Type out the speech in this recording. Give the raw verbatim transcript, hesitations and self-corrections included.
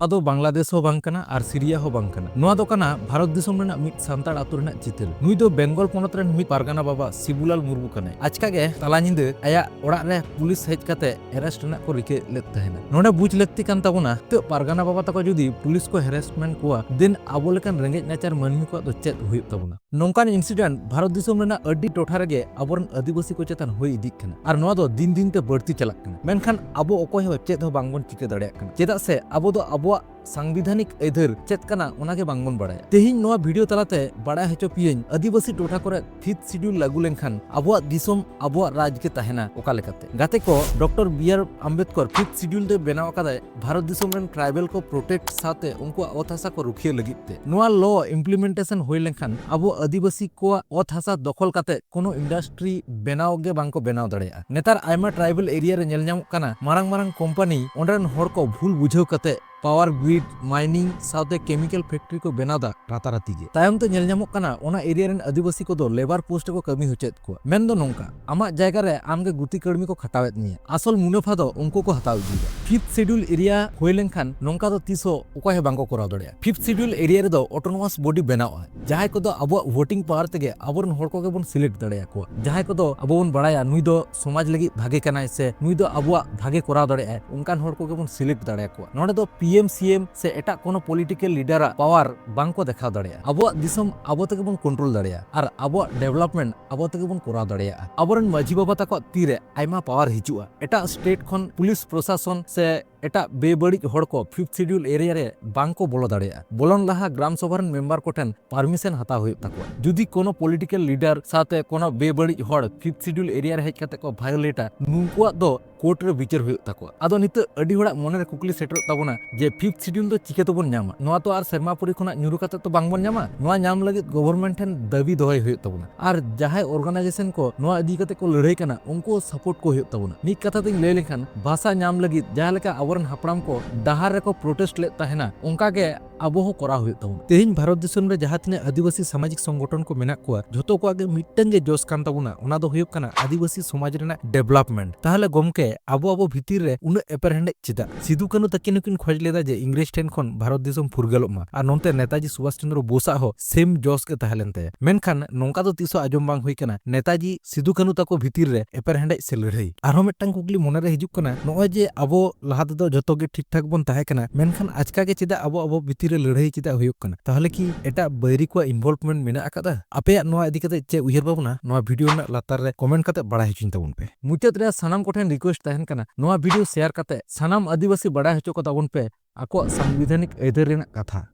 ᱱᱚᱣᱟ ᱫᱚ ᱵᱟᱝᱞᱟᱫᱮᱥ ᱦᱚᱸ ᱵᱟᱝ ᱠᱟᱱᱟ ᱟᱨ ᱥᱤᱨᱤᱭᱟ ᱦᱚᱸ ᱵᱟᱝ ᱠᱟᱱᱟ᱾ ᱱᱚᱣᱟ ᱫᱚ ᱠᱟᱱᱟ ᱵᱷᱟᱨᱚᱛ ᱫᱤᱥᱚᱢ ᱨᱮᱱᱟᱜ ᱢᱤᱫ ᱥᱟᱱᱛᱟᱲ ᱟᱛᱳ ᱨᱮᱱᱟᱜ ᱪᱤᱛᱟᱹᱨ᱾ ᱱᱩᱭ ᱫᱚ ᱵᱮᱝᱜᱚᱞ ᱯᱚᱱᱚᱛ ᱨᱮᱱ ᱢᱤᱫ ᱯᱟᱨᱜᱟᱱᱟ ᱵᱟᱵᱟ ᱥᱤᱵᱩᱞᱟᱞ ᱢᱩᱨᱢᱩ ᱠᱟᱱᱟᱭ᱾ ᱟᱪᱠᱟ ᱜᱮ ᱛᱟᱞᱟ ᱧᱤᱫᱟᱹ ᱟᱭᱟᱜ ᱚᱲᱟᱜ ᱨᱮ ᱯᱩᱞᱤᱥ ᱦᱮᱡ ᱠᱟᱛᱮ ᱮᱨᱮᱥᱴ ᱨᱮᱱᱟᱜ ᱠᱚ ᱨᱤᱠᱟᱹ ᱞᱮᱫ ᱛᱟᱦᱮᱱᱟ᱾ ᱱᱚᱰᱮ ᱵᱩᱡᱽ ᱞᱟᱹᱠᱛᱤ ᱠᱟᱱ ᱛᱟᱵᱚᱱᱟ, ᱱᱤᱛᱚᱜ ᱯᱟᱨᱜᱟᱱᱟ ᱵᱟᱵᱟ ᱛᱟᱠᱚ ᱡᱩᱫᱤ ᱯᱩᱞᱤᱥ ᱠᱚ ᱦᱮᱨᱮᱥᱢᱮᱱᱴ ᱠᱚᱣᱟ, ᱫᱮᱱ ᱟᱵᱚ ᱞᱮᱠᱟᱱ ᱨᱮᱸᱜᱮᱡ ᱱᱟᱪᱟᱨ ᱢᱟᱹᱱᱢᱤ ᱠᱚᱣᱟᱜ ᱫᱚ ᱪᱮᱫ ᱦᱩᱭᱩᱜ ᱛᱟᱵᱚᱱᱟ? ᱱᱚᱝᱠᱟᱱ ᱤᱱᱥᱤᱰᱮᱱᱴ ᱵᱷᱟᱨᱚᱛ ᱫᱤᱥᱚᱢ ᱨᱮᱱᱟᱜ ᱟᱹᱰᱤ ᱴᱚᱴᱷᱟ ᱨᱮᱜᱮ ᱟᱵᱚᱨᱮᱱ ᱟᱹᱫᱤᱵᱟᱹᱥᱤ ᱠᱚ ᱪᱮᱛᱟᱱ ᱦᱩᱭ ᱤᱫᱤᱜ ᱠᱟᱱᱟ ᱟᱨ ᱱᱚᱣᱟ ᱫᱚ ᱫᱤᱱ ᱫᱤᱱ ᱛᱮ ᱵᱟᱹᱲᱛᱤ ᱪᱟᱞᱟᱜ ᱠᱟᱱᱟ᱾ ᱢᱮᱱᱠᱷᱟᱱ ᱟᱵᱚ ᱚᱠᱚᱭ ᱦᱚᱸ ᱪᱮᱫ ᱦᱚᱸ ᱵᱟᱝᱵᱚᱱ ᱪᱤᱠᱟᱹ ᱫᱟᱲᱮᱭᱟᱜ ᱠᱟᱱᱟ, ᱪᱮᱫᱟᱜ ᱥᱮ ᱟᱵᱚ ᱫᱚ ᱟᱵᱚᱣᱟᱜ ᱥᱟᱝᱵᱤᱫᱷᱟᱱᱤᱠ ᱟᱹᱭᱫᱟᱹᱨ ᱪᱮᱫ ᱠᱟᱱᱟ ᱚᱱᱟ ᱜᱮ ᱵᱟᱝᱵᱚᱱ ᱵᱟᱲᱟᱭᱟ᱾ ᱛᱮᱦᱮᱧ ᱱᱚᱣᱟ ᱵᱷᱤᱰᱤᱭᱳ ᱛᱟᱞᱟᱛᱮ ᱵᱟᱲᱟᱭ ᱦᱚᱪᱚ ᱯᱮᱭᱟᱹᱧ, ᱟᱹᱫᱤᱵᱟᱹᱥᱤ ᱴᱚᱴᱷᱟ ᱠᱚᱨᱮ ᱯᱷᱤᱯᱛᱷ ᱥᱤᱰᱤᱭᱩᱞ ᱞᱟᱹᱜᱩ ᱞᱮᱱᱠᱷᱟᱱ ᱟᱵᱚᱣᱟᱜ ᱫᱤᱥᱚᱢ ᱟᱵᱚᱣᱟᱜ ᱨᱟᱡᱽ ᱜᱮ ᱛᱟᱦᱮᱱᱟ ᱚᱠᱟ ᱞᱮᱠᱟᱛᱮ? ᱜᱟᱛᱮ ᱠᱚ, doctor B R Ambedkar fifth schedule ᱫᱚᱭ ᱵᱮᱱᱟᱣ ᱟᱠᱟᱫᱟᱭ ᱵᱷᱟᱨᱚᱛ ᱫᱤᱥᱚᱢ ᱨᱮᱱ ᱴᱨᱟᱭᱵᱮᱞ ᱠᱚ ᱯᱨᱚᱴᱮᱠᱴ ᱥᱟᱶᱛᱮ ᱩᱱᱠᱩᱣᱟᱜ ᱚᱛ ᱦᱟᱥᱟ ᱠᱚ ᱨᱩᱠᱷᱤᱭᱟᱹ ᱞᱟᱹᱜᱤᱫ ᱛᱮ᱾ ᱱᱚᱣᱟ ᱞᱚ ᱤᱢᱯᱞᱤᱢᱮᱱᱴᱮᱥᱚᱱ ᱦᱩᱭ ᱞᱮᱱᱠᱷᱟᱱ ᱟᱵᱚ ᱟᱹᱫᱤᱵᱟᱹᱥᱤ ᱠᱚᱣᱟᱜ ᱚᱛ ᱦᱟᱥᱟ ᱫᱚᱠᱷᱚᱞ ᱠᱟᱛᱮ ᱠᱳᱱᱳ ᱤᱱᱰᱟᱥᱴᱨᱤ ᱵᱮᱱᱟᱣ ᱜᱮ ᱵᱟᱝ ᱠᱚ ᱵᱮᱱᱟᱣ ᱫᱟᱲᱮᱭᱟᱜᱼᱟ᱾ ᱱᱮᱛᱟᱨ ᱟᱭᱢᱟ ᱴᱨᱟᱭᱵᱮᱞ ᱮᱨᱤᱭᱟ ᱨᱮ ᱧᱮᱞ ᱧᱟᱢᱚᱜ ᱠᱟᱱᱟ, ᱢᱟᱨᱟᱝ ᱢᱟᱨᱟᱝ ᱠᱳᱢᱯᱟᱱᱤ ᱚᱸᱰᱮ ᱨᱮᱱ ᱦᱚᱲ ᱠᱚ ᱵᱷᱩᱞ ᱵᱩᱡᱷᱟᱹᱣ ᱠᱟᱛᱮ ᱯᱟᱣᱟᱨ ᱜᱨᱤᱰ, ᱢᱟᱭᱱᱤᱝ ᱥᱟᱶᱛᱮ ᱠᱮᱢᱤᱠᱮᱞ ᱯᱷᱮᱠᱴᱨᱤ ᱠᱚ ᱵᱮᱱᱟᱣ ᱫᱟ ᱨᱟᱛᱟᱨᱟᱛᱤ ᱜᱮ᱾ ᱛᱟᱭᱚᱢ ᱛᱮ ᱧᱮᱞ ᱧᱟᱢᱚᱜ ᱠᱟᱱᱟ, ᱚᱱᱟ ᱮᱨᱤᱭᱟ ᱨᱮᱱ ᱟᱹᱫᱤᱵᱟᱹᱥᱤ ᱠᱚᱫᱚ ᱞᱮᱵᱟᱨ ᱯᱳᱥᱴ ᱨᱮᱠᱚ ᱠᱟᱹᱢᱤ ᱦᱚᱪᱚᱭᱮᱫ ᱠᱚᱣᱟ᱾ ᱢᱮᱱᱫᱚ ᱱᱚᱝᱠᱟ, ᱟᱢᱟᱜ ᱡᱟᱭᱜᱟ ᱨᱮ ᱟᱢ ᱜᱮ ᱜᱩᱛᱤ ᱠᱟᱹᱲᱢᱤ ᱠᱚ ᱠᱷᱟᱴᱟᱣᱮᱫ ᱢᱮᱭᱟ, ᱟᱥᱚᱞ ᱢᱩᱱᱟᱹᱯᱷᱟ ᱫᱚ ᱩᱱᱠᱩ ᱠᱚ ᱦᱟᱛᱟᱣ ᱤᱫᱤᱭᱮᱫᱟ᱾ ᱯᱷᱤᱯᱛᱷ ᱥᱤᱰᱤᱭᱩᱞ ᱮᱨᱤᱭᱟ ᱦᱩᱭ ᱞᱮᱱᱠᱷᱟᱱ ᱱᱚᱝᱠᱟ ᱫᱚ ᱛᱤᱥ ᱦᱚᱸ ᱚᱠᱚᱭ ᱦᱚᱸ ᱵᱟᱝ ᱠᱚ ᱠᱚᱨᱟᱣ ᱫᱟᱲᱮᱭᱟᱜᱼᱟ᱾ ᱯᱷᱤᱯᱛᱷ ᱥᱤᱰᱤᱭᱩᱞ ᱮᱨᱤᱭᱟ ᱨᱮᱫᱚ ᱚᱴᱳᱱᱚᱢᱟᱥ ᱵᱚᱰᱤ ᱵᱮᱱᱟᱣᱜᱼᱟ, ᱡᱟᱦᱟᱸᱭ ᱠᱚᱫᱚ ᱟᱵᱚᱣᱟᱜ ᱵᱷᱳᱴᱤᱝ ᱯᱟᱣᱟᱨ ᱛᱮᱜᱮ ᱟᱵᱚᱨᱮᱱ ᱦᱚᱲ ᱠᱚᱜᱮ ᱵᱚᱱ ᱥᱤᱞᱮᱠᱴ ᱫᱟᱲᱮᱭᱟᱠᱚᱣᱟ, ᱡᱟᱦᱟᱸᱭ ᱠᱚᱫᱚ ᱟᱵᱚ ᱵᱚᱱ ᱵᱟᱲᱟᱭᱟ ᱱᱩᱭ ᱫᱚ ᱥᱚᱢᱟᱡᱽ ᱞᱟᱹᱜᱤᱫ ᱵᱷᱟᱜᱮ ᱠᱟᱱᱟᱭ ᱥᱮ ᱱᱩᱭ ᱫᱚ ᱟᱵᱚᱣᱟᱜ ᱵᱷᱟᱜᱮ ᱠᱚᱨᱟᱣ ᱫᱟᱲᱮᱭᱟᱜᱼᱟᱭ, ᱚᱱᱠᱟᱱ ᱦᱚᱲ ᱠᱚᱜᱮ ᱵᱚᱱ ᱥᱤᱞᱮᱠᱴ ᱫᱟᱲᱮᱭᱟᱠᱚᱣᱟ᱾ ᱱᱚᱰᱮ ᱫᱚ ᱯᱤ ᱮᱢ ᱥᱤ ᱮᱢ ᱥᱮ ᱮᱴᱟᱜ ᱠᱳᱱᱳ ᱯᱚᱞᱤᱴᱤᱠᱟᱞ ᱞᱤᱰᱟᱨᱟᱜ ᱯᱟᱣᱟᱨ ᱵᱟᱝ ᱠᱚ ᱫᱮᱠᱷᱟᱣ ᱫᱟᱲᱮᱭᱟᱜᱼᱟ᱾ ᱟᱵᱚᱣᱟᱜ ᱫᱤᱥᱚᱢ ᱟᱵᱚ ᱛᱮᱜᱮ ᱵᱚᱱ ᱠᱚᱱᱴᱨᱳᱞ ᱫᱟᱲᱮᱭᱟᱜᱼᱟ ᱟᱨ ᱟᱵᱚᱣᱟᱜ ᱰᱮᱵᱷᱞᱚᱯᱢᱮᱱᱴ ᱟᱵᱚ ᱛᱮᱜᱮ ᱵᱚᱱ ᱠᱚᱨᱟᱣ ᱫᱟᱲᱮᱭᱟᱜᱼᱟ᱾ ᱟᱵᱚᱨᱮᱱ ᱢᱟᱹᱡᱷᱤ ᱵᱟᱵᱟ ᱛᱟᱠᱚᱣᱟᱜ ᱛᱤᱨᱮ ᱟᱭᱢᱟ ᱯᱟᱣᱟᱨ ᱦᱤᱡᱩᱜᱼᱟ᱾ ᱮᱴᱟᱜ ᱥᱴᱮᱴ ᱠᱷᱚᱱ ᱯᱩᱞᱤᱥ ᱯᱨᱚᱥᱟᱥᱚᱱ ᱥᱮ ᱮᱴᱟᱜ ᱵᱮᱵᱟᱹᱲᱤᱡ ᱦᱚᱲ ᱠᱚ ᱯᱷᱤᱯᱛᱷ ᱥᱤᱰᱤᱭᱩᱞ ᱮᱨᱤᱭᱟ ᱨᱮ ᱵᱟᱝ ᱠᱚ ᱵᱚᱞᱚ ᱫᱟᱲᱮᱭᱟᱜᱼᱟ᱾ ᱵᱚᱞᱚᱱ ᱞᱟᱦᱟ ᱜᱨᱟᱢ ᱥᱚᱵᱷᱟ ᱨᱮᱱ ᱢᱮᱢᱵᱟᱨ ᱠᱚᱴᱷᱮᱱ ᱯᱟᱨᱢᱤᱥᱚᱱ ᱦᱟᱛᱟᱣ ᱦᱩᱭᱩᱜ ᱛᱟᱠᱚᱣᱟ᱾ ᱡᱩᱫᱤ ᱠᱳᱱᱳ ᱯᱚᱞᱤᱴᱤᱠᱟᱞ ᱞᱤᱰᱟᱨ ᱥᱟᱶᱛᱮ ᱠᱳᱱᱳ ᱵᱮᱵᱟᱹᱲᱤᱡ ᱦᱚᱲ ᱯᱷᱤᱯᱛᱷ ᱥᱤᱰᱤᱭᱩᱞ ᱮᱨᱤᱭᱟ ᱨᱮ ᱦᱮᱡ ᱠᱟᱛᱮ ᱠᱚ ᱵᱷᱟᱭᱳᱞᱮᱴᱟ, ᱱᱩᱠᱩᱣᱟᱜ ᱫᱚ ᱠᱳᱨᱴ ᱨᱮ ᱵᱤᱪᱟᱹᱨ ᱦᱩᱭᱩᱜ ᱛᱟᱠᱚᱣᱟ᱾ ᱟᱫᱚ ᱱᱤᱛᱚᱜ ᱟᱹᱰᱤ ᱦᱚᱲᱟᱜ ᱢᱚᱱᱮ ᱨᱮ ᱠᱩᱠᱞᱤ ᱥᱮᱴᱮᱨᱚᱜ ᱛᱟᱵᱚᱱᱟ ᱡᱮ ᱯᱷᱤᱯᱛᱷ ᱥᱤᱰᱤᱭᱩᱞ ᱫᱚ ᱪᱤᱠᱟᱹ ᱛᱮᱵᱚᱱ ᱧᱟᱢᱟ? ᱱᱚᱣᱟ ᱛᱚ ᱟᱨ ᱥᱮᱨᱢᱟ ᱯᱩᱨᱤ ᱠᱷᱚᱱᱟᱜ ᱧᱩᱨᱩ ᱠᱟᱛᱮ ᱛᱚ ᱵᱟᱝᱵᱚᱱ ᱧᱟᱢᱟ᱾ ᱱᱚᱣᱟ ᱧᱟᱢ ᱞᱟᱹᱜᱤᱫ ᱜᱚᱵᱷᱚᱨᱱᱢᱮᱱᱴ ᱴᱷᱮᱱ ᱫᱟᱹᱵᱤ ᱫᱚᱦᱚᱭ ᱦᱩᱭᱩᱜ ᱛᱟᱵᱚᱱᱟ᱾ ᱟᱨ ᱡᱟᱦᱟᱸᱭ ᱚᱨᱜᱟᱱᱟᱭᱡᱮᱥᱚᱱ ᱠᱚ ᱱᱚᱣᱟ ᱤᱫᱤ ᱠᱟᱛᱮ ᱠᱚ ᱞᱟᱹᱲᱦᱟᱹᱭ ᱠᱟᱱᱟ, ᱩᱱᱠᱩ ᱥᱟᱯᱳᱨᱴ ᱠᱚ ᱦᱩᱭᱩᱜ ᱛᱟᱵᱚᱱᱟ᱾ ᱢᱤᱫ ᱠᱟᱛᱷᱟ ᱛᱤᱧ ᱞᱟᱹᱭ ᱞᱮᱠᱷᱟᱱ, ᱵᱷᱟᱥᱟ ᱧᱟᱢ ᱞᱟᱹᱜᱤᱫ ᱡᱟᱦᱟᱸ ᱞᱮᱠᱟ ᱟᱵᱚ ᱟᱵᱚᱨᱮᱱ ᱦᱟᱯᱲᱟᱢ ᱠᱚ ᱰᱟᱦᱟᱨ ᱨᱮᱠᱚ ᱯᱨᱚᱴᱮᱥᱴ ᱞᱮᱫ ᱛᱟᱦᱮᱱᱟ, ᱚᱱᱠᱟ ᱜᱮ ᱟᱵᱚ ᱦᱚᱸ ᱠᱚᱨᱟᱣ ᱦᱩᱭᱩᱜ ᱛᱟᱵᱚᱱᱟ᱾ ᱛᱮᱦᱮᱧ ᱵᱷᱟᱨᱚᱛ ᱫᱤᱥᱚᱢ ᱨᱮ ᱡᱟᱦᱟᱸ ᱛᱤᱱᱟᱹᱜ ᱟᱹᱫᱤᱵᱟᱹᱥᱤ ᱥᱟᱢᱟᱡᱤᱠ ᱥᱚᱝᱜᱚᱴᱷᱚᱱ ᱠᱚ ᱢᱮᱱᱟᱜ ᱠᱚᱣᱟ, ᱡᱷᱚᱛᱚ ᱠᱚᱣᱟᱜ ᱜᱮ ᱢᱤᱫᱴᱟᱝ ᱜᱮ ᱡᱚᱥ ᱠᱟᱱ ᱛᱟᱵᱚᱱᱟ, ᱚᱱᱟ ᱫᱚ ᱦᱩᱭᱩᱜ ᱠᱟᱱᱟ ᱟᱹᱫᱤᱵᱟᱹᱥᱤ ᱥᱚᱢᱟᱡᱽ ᱨᱮᱱᱟᱜ ᱰᱮᱵᱷᱞᱚᱯᱢᱮᱱᱴ᱾ ᱛᱟᱦᱚᱞᱮ ᱜᱚᱢᱠᱮ, ᱟᱵᱚ ᱟᱵᱚ ᱵᱷᱤᱛᱤᱨ ᱨᱮ ᱩᱱᱟᱹᱜ ᱮᱯᱮᱨᱦᱮᱸᱰᱮᱡ ᱪᱮᱫᱟᱜ? ᱥᱤᱫᱩ ᱠᱟᱹᱱᱩ ᱛᱟᱹᱠᱤᱱ ᱦᱚᱸᱠᱤᱱ ᱠᱷᱚᱡᱽ ᱞᱮᱫᱟ ᱡᱮ ᱤᱝᱨᱮᱡᱽ ᱴᱷᱮᱱ ᱠᱷᱚᱱ ᱵᱷᱟᱨᱚᱛ ᱫᱤᱥᱚᱢ ᱯᱷᱩᱨᱜᱟᱹᱞᱚᱜ ᱢᱟ, ᱟᱨ ᱱᱚᱱᱛᱮ ᱱᱮᱛᱟᱡᱤ ᱥᱩᱵᱷᱟᱥ ᱪᱚᱱᱫᱨᱚ ᱵᱳᱥᱟᱜ ᱦᱚᱸ ᱥᱮᱢ ᱡᱚᱥ ᱜᱮ ᱛᱟᱦᱮᱸ ᱞᱮᱱ ᱛᱟᱭᱟ᱾ ᱢᱮᱱᱠᱷᱟᱱ ᱱᱚᱝᱠᱟ ᱫᱚ ᱛᱤᱥ ᱦᱚᱸ ᱟᱸᱡᱚᱢ ᱵᱟᱝ ᱦᱩᱭ ᱠᱟᱱᱟ ᱱᱮᱛᱟᱡᱤ ᱥᱤᱫᱩ ᱠᱟᱹᱱᱩ ᱛᱟᱠᱚ ᱵᱷᱤᱛᱤᱨ ᱨᱮ ᱮᱯᱮᱨᱦᱮᱸᱰᱮᱡ ᱥᱮ ᱞᱟᱹᱲᱦᱟᱹᱭ᱾ ᱟᱨᱦᱚᱸ ᱢᱤᱫᱴᱟᱝ ᱠᱩᱠᱞᱤ ᱢᱚᱱᱮᱨᱮ ᱦᱤᱡᱩᱜ ᱠᱟᱱᱟ, ᱱᱚᱜᱼᱚᱭ ᱡᱮ ᱟᱵᱚ ᱞᱟᱦᱟ ᱛᱮᱫᱚ ᱡᱷᱚᱛᱚ ᱜᱮ ᱴᱷᱤᱠ ᱴᱷᱟᱠ ᱵᱚᱱ ᱛᱟᱦᱮᱸ ᱠᱟᱱᱟ, ᱢᱮᱱᱠᱷᱟᱱ ᱟᱪᱠᱟ ᱜᱮ ᱪᱮᱫᱟᱜ ᱟᱵᱚ ᱟᱵᱚ ᱵᱷᱤᱛᱤᱨ ᱨᱮ ᱞᱟᱹᱲᱦᱟᱹᱭ ᱪᱮᱫᱟᱜ ᱦᱩᱭᱩᱜ ᱠᱟᱱᱟ? ᱛᱟᱦᱚᱞᱮ ᱠᱤ ᱮᱴᱟᱜ ᱵᱟᱹᱭᱨᱤ ᱠᱚᱣᱟᱜ ᱤᱱᱵᱷᱚᱞᱵᱷᱢᱮᱱᱴ ᱢᱮᱱᱟᱜ ᱟᱠᱟᱫᱟ? ᱟᱯᱮᱭᱟᱜ ᱱᱚᱣᱟ ᱤᱫᱤ ᱠᱟᱛᱮ ᱪᱮᱫ ᱩᱭᱦᱟᱹᱨ ᱵᱷᱟᱵᱽᱱᱟ? ᱱᱚᱣᱟ ᱵᱷᱤᱰᱤᱭᱳ ᱨᱮᱱᱟᱜ ᱞᱟᱛᱟᱨ ᱨᱮ ᱠᱚᱢᱮᱱᱴ ᱠᱟᱛᱮ ᱵᱟᱲᱟᱭ ᱦᱚᱪᱚᱧ ᱛᱟᱵᱚᱱ ᱯᱮ᱾ ᱢᱩᱪᱟᱹᱫ ᱨᱮ ᱥᱟᱱᱟᱢ ᱠᱚᱴᱷᱮᱱ ᱨᱤᱠᱩᱭᱮᱥᱴ ᱛᱟᱦᱮᱱ ᱠᱟᱱᱟ, ᱱᱚᱣᱟ ᱵᱷᱤᱰᱤᱭᱳ ᱥᱮᱭᱟᱨ ᱠᱟᱛᱮ ᱥᱟᱱᱟᱢ ᱟᱹᱫᱤᱵᱟᱹᱥᱤ ᱵᱟᱲᱟᱭ ᱦᱚᱪᱚ ᱠᱚ ᱛᱟᱵᱚᱱ ᱯᱮ ᱟᱠᱚᱣᱟᱜ ᱥᱟᱝᱵᱤᱫᱷᱟᱱᱤᱠ ᱟᱹᱭᱫᱟᱹᱨ ᱨᱮᱱᱟᱜ ᱠᱟᱛᱷᱟ᱾